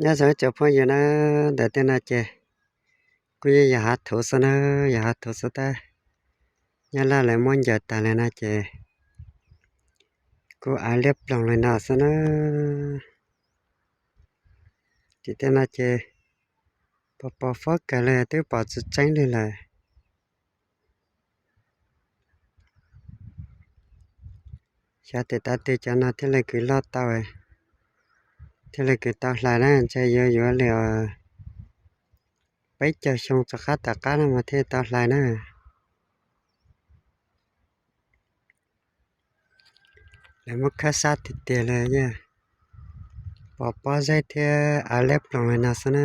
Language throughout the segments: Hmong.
Nyob zoo tsoom phooj ywg na, ntawm tej no ces kuj yeej yog hav thuv xwb na, yog hav thuv xwb tab. Nyab Laj lawv muab ncaws tas li no ces kuj av liab ploog li no xwb na. Tim tej no ces pos pos fuab kawg li twb pom tsis tseeb li lawm. Xyov tes tav twg cov no thiaj li kws loj tau, thiaj li kws tau hlais na, ntshe yuav yuav li peb caug xyoo rov qab tom qab no mas thiaj tau hlais na. Lawv muab khawb sab tiag tiag li, pos pob zeb thiab av liab ploog li no xwb na.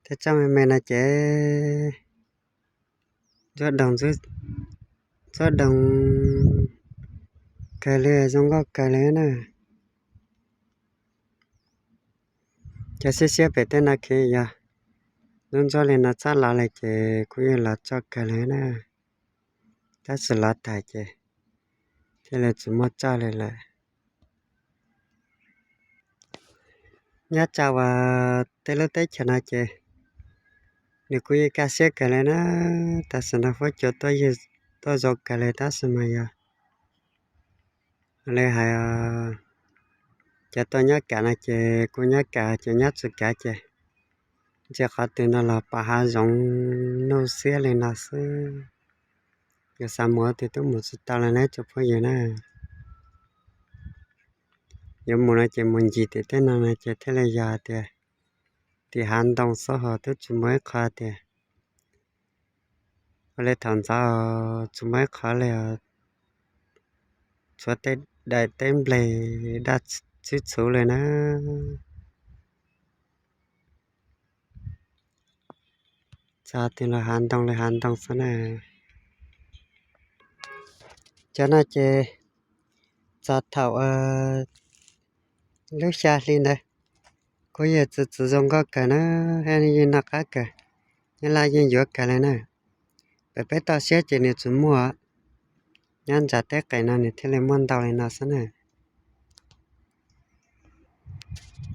Tej tsob me me no ces ntsuab doog, ntsuab doog kawg li, zoo nkauj kawg li na. Cov siab siab pem tej no ces yog ntsuab ntsuab li no txhob lov li ces kuj yeej lov tsoj kawg li na. Tab sis lov tag ces thiaj li tsis muaj tsoj li lawm. Nyob tsam uas tej lub teb chaws no ces nws kuj yeej kaj siab kawg li na, tam sim no huab cua tuaj zoo kawg li tab sis mas yog li hais, cov tuaj nyob kav no ces kuj nyob kav, cov nyob tsis kav ces ntsia qhov twg no los pom hav zoov nuj xiab li no xwb. Yuav xav mus twg twb mus tsis tau li na tsoom phooj ywg na. Yuav mus no ces mus ncig tim tej no no ces thiaj li yog tias tim hav ntoo xwb ho twb tsis muaj ib qho tias ua li thaum ntxov tsis muaj ib qho li, tshuav tej daim teb npleg daj txhwb txhuv li na. Txog twg los hav ntoo li hav ntoo xwb na. Cov no ces txog thaum lub xya hli ntawd kuj yeej txwv txwv zoo nkauj kawg na, yeej noj qab kawg, nyob Laj yeej yuav kawg li na. Pem peb toj siab ces nws tsis muaj, nyob nram teb qes no nws thiaj li muaj ntau li no xwb na.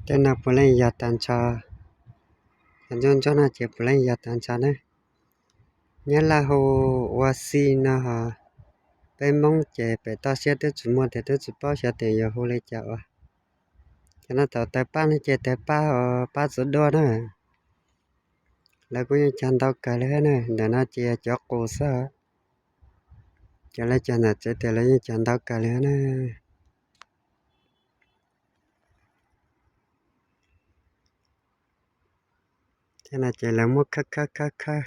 Tej no puav leej yog tag nrho, cov ntsuab ntsuab no ces puav leej yog tag nrho na. Nyob Laj hu ua xi no ho, peb Hmoob ces pem toj siab twb tsis muaj tias twb tsis paub xyov tias yuav hu li cas ua. Cov no thaum tawg paj no ces tawg paj, paj txiv duaj na. Lawv kuj yeej cog ntau kawg li na, ntawm no ces yog cov qus xwb. Cov lawv cog ntawm tsev tias lawv yeej cog ntau kawg li na. Tej no ces lawv muab khawb khawb khawb khawb,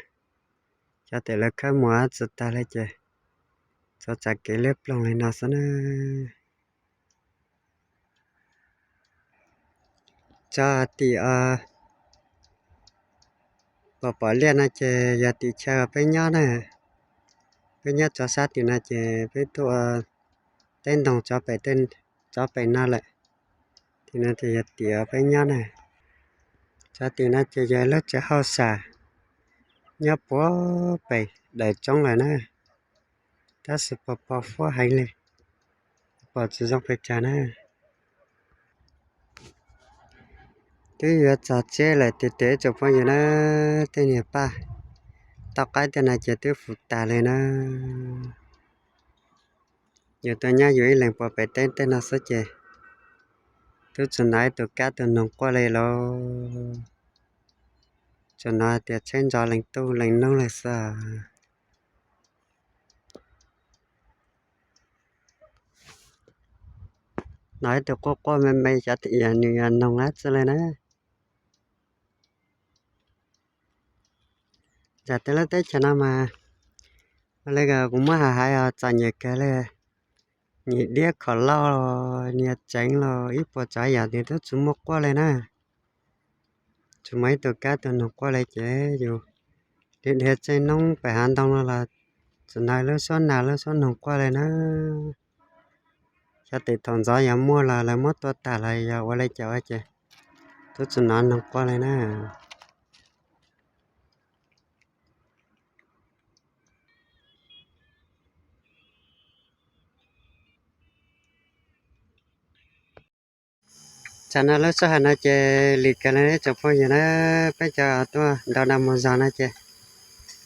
xyov tias lawv khawb mus tsis tag li ces txhob tsam kev liab ploog li no xwb na. Tso tim pom pom liaj no ces yog tim chaw peb nyob na. Peb nyob tso sab tim no ces peb tuaj ua teb ntoo tso pem no lawm. Tim no ces yog tim peb nyob na. Tso tim no ces yog lub tsev hauj sam nyob puag pem daim roob lawm na. Tab sis pos pos huab heev li, pom tsis zoo pes tsawg na. Twb yuav txog tsev lawm tiag tiag tsoom phooj ywg na, tej niag paj toj qaib tej no ces twb fuv tas li na. Yus tuaj nyob yus ib leeg puag pem teb tej no xwb ces twb tsis hnov ib tug kab tus noog quaj li lauj. Tsuas hnov hais tias tsheb ntso lees tuj lees nub li xwb. Hnov ib tug quaj quaj me me xyov tias nws yog noog dab tsi li na. Nram tej lub teb chaws no mas, li kuv muab hais hais os, txom nyem kawg li. Nyias diab khom lauj, nyias tseev los ib puas tsav yam nws twb tsis muaj quaj li na. Tsis muaj ib tug kab tus noog quaj li ces yus dhia dhia txij hnub pem hav ntoo no los tsis hnov lub suab nas lub suab noog quaj li na. Xyov tias thaum ntxov yog muaj los lawv muab tua tag los yog ua li cas ua ces twb tsis hnov noog quaj li na. Tam no lub sij hawm no ces lim kawg li ib tsoom phooj ywg na, peb cov tuaj nrau nag mus zog no ces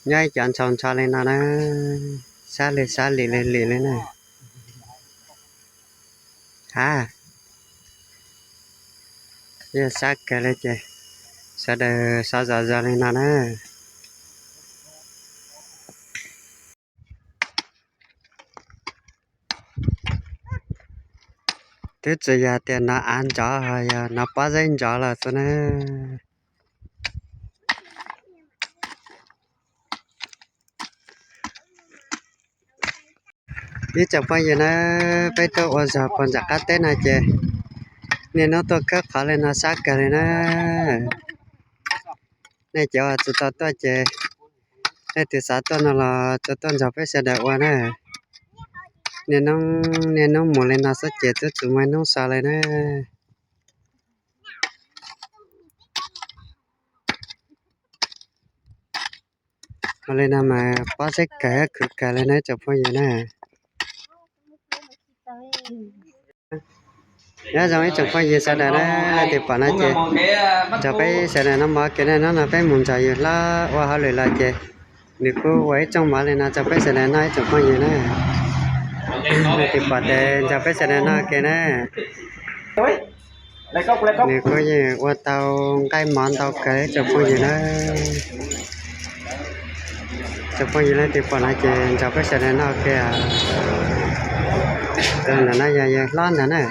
nyob ib co ntshaus ntsho li no na, sab lig sab lim lig lim li na. Ha, yog sab kawg li ces sawv daws sov zog zog li no na. Twb tsis yog tias nov av ntsov, yog nov pob zeb ntsov lawm xwb na. Ib tsoom phooj ywg na, peb tuaj ua zog puag nram qab teb no ces niaj hnub tuaj khawb qhov li no sab kawg li na. Nej cov uas tsis tau tuaj ces leej twg xav tuaj no los tsuas tuaj nrog peb sawv daws ua na. Niaj hnub niaj hnub mus li no xwb ces twb tsis muaj hnub so li na. Ua li no mas pob zeb kawg khwv kawg li na tsoom phooj ywg na. Nyob zoo ib tsoom phooj ywg sawv daws na, leej twg pom no ces nrog peb sawv daws noj mov ua ke na, hnub no peb mus nrog yawg hlob ua hauj lwm los ces nws kuj ua ib rooj mov li no rau peb sawv daws noj ib tsoom phooj ywg na. Leej twg pom ces nrog peb sawv daws noj ua ke na. Nws kuj yeej ua tau nqaij mov ntau kawg ib tsoom phooj ywg na. Tsoom phooj ywg leej twg pom no ces nrog peb sawv daws noj ua ke. Tus ntawm no yog yawg hlob ntag na.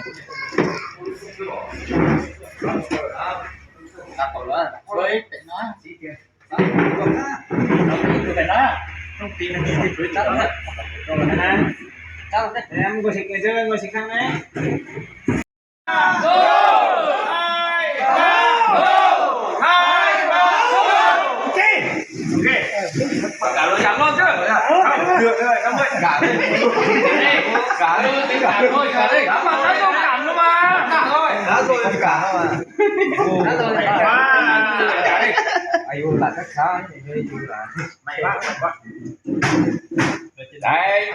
Đấy.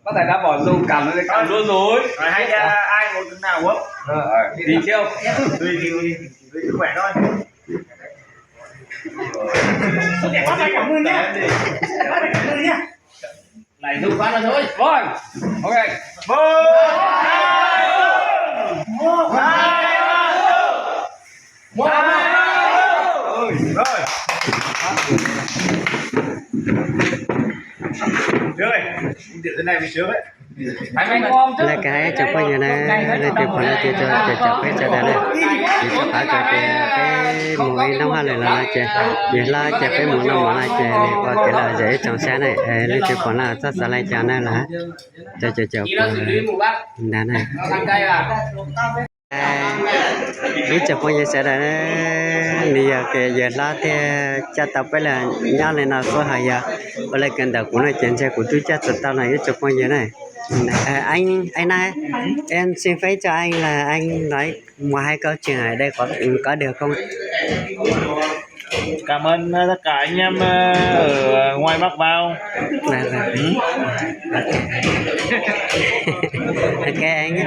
Bác Tài đã bỏ dù cảm rồi, cảm luôn rồi. Rồi, hai, à, ai một nào uống? Đi theo. Tùy, tùy, tùy sức khỏe thôi. Bác Tài cảm ơn nhé. Bác Tài cảm ơn nhé. Lại dùng phát ra thôi. Rồi. Ok. Một, hai, ba, một, hai, ba, một. Một, hai, ba, một. Rồi. Được rồi. Điểm thế này mình sướng đấy. Lawv kov ib tsoom phooj ywg na, leej twg pom no ces caum caum peb sawv daws na. Vim rau qhov tias peb mus ib hnub hauj lwm los no ces yawg hlob ces peb mus noj mov no ces nws ua kev lom zem ib tsoom saib na. Leej twg pom no txhob xav li cas na los caum caum caum pub ntag na. Ib tsoom phooj ywg sawv daws, nws yog yawg hlob thiaj coj tau peb los nyob li no xwb, ho yog ua li kawg ntawm kuv no ces ntshe kuv twb coj tsis tau no ib tsoom phooj ywg na. Anh, anh này, em xin phép cho anh là anh nói một hai câu chuyện ở đây có, có được không? Cảm ơn, ờ, tất cả anh em, ờ, ở ngoài Bắc vào. Vâng, vâng. Ừ. Ok anh nhé.